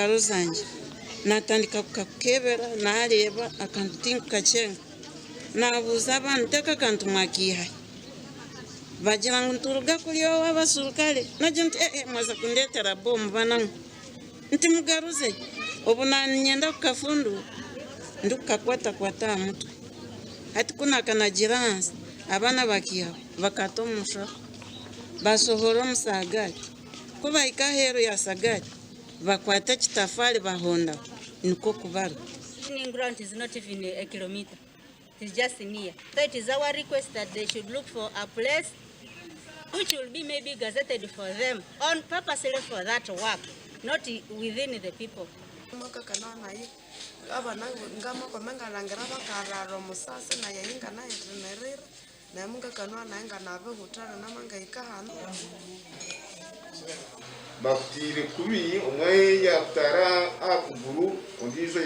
ngaro zangye. Naatandika kukakebera, naareeba akantu tinkukakyenga. Naabuuza abaana nti aka akantu mwakiiha hi? Bagira ngu nituruga kuriya ow'abaserukare. Naagira nti eh mwaza kundeetera bomu bana mwe. Nti mugaruze. Obu naaniinyenda kukafundura ndikukakwatakwata aha mutwe. Hati ku naakanagiire ahansi, abaana bakiihaho bakata omu nshaho baasohora omu saagaati. Ku bahika aheeru ya sagaati bakwata ekitafaari bahondaho nikwo kubarwa. Mining ground is not even a kilometer, it is just near. So it is our request that they should look for a place which will be maybe gazetted for them on purposely for that work, not within the people. Mwakakana naye abana ngamakoma ngalangira bakarara omusasi naye eyi nganayithemerera. Naye mungakanwa naye nganabihutana namangahika hanu. Bakutaire kubi, omwe yaakutaara aha kuguru, ondiijo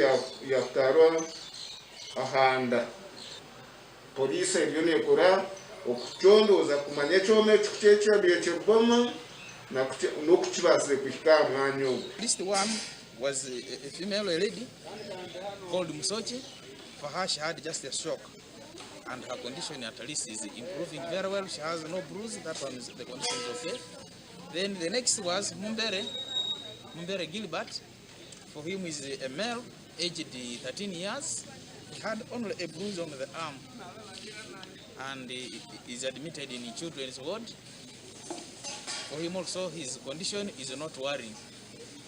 yaakutaara aha nda. Poriisi eriyo neekora okucondooza kumanya ekyoma eki ku kyabaire kiri bomu n'oku kibaasire kuhika aha mwanya ogu. List one was a female, a lady called Musoki, for her she had just a stroke. and her condition at least is improving very well. She has no bruise. That one is the condition is okay. Then the next was Mumbere, Mumbere Gilbert. For him is a male, aged 13 years. He had only a bruise on the arm and he is admitted in children's ward. For him also, his condition is not worrying.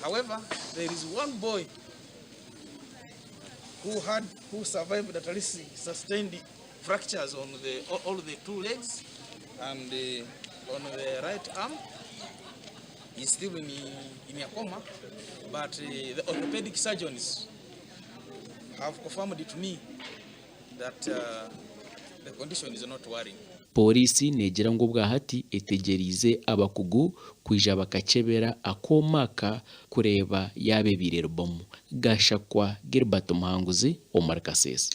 However, there is one boy who had who survived at least sustained fractures on the all the two legs and uh, on the right arm. He's still in, in a coma, but uh, the orthopedic surgeons have confirmed to me that uh, the condition is not worrying. Pooriisi neegira ngu obwahati etegyereize abakugu kwija bakakyebera akooma aka kureeba yaaba ebaire eri bomu. Gashakwa Gilbert Muhanguzi omuri Kasese.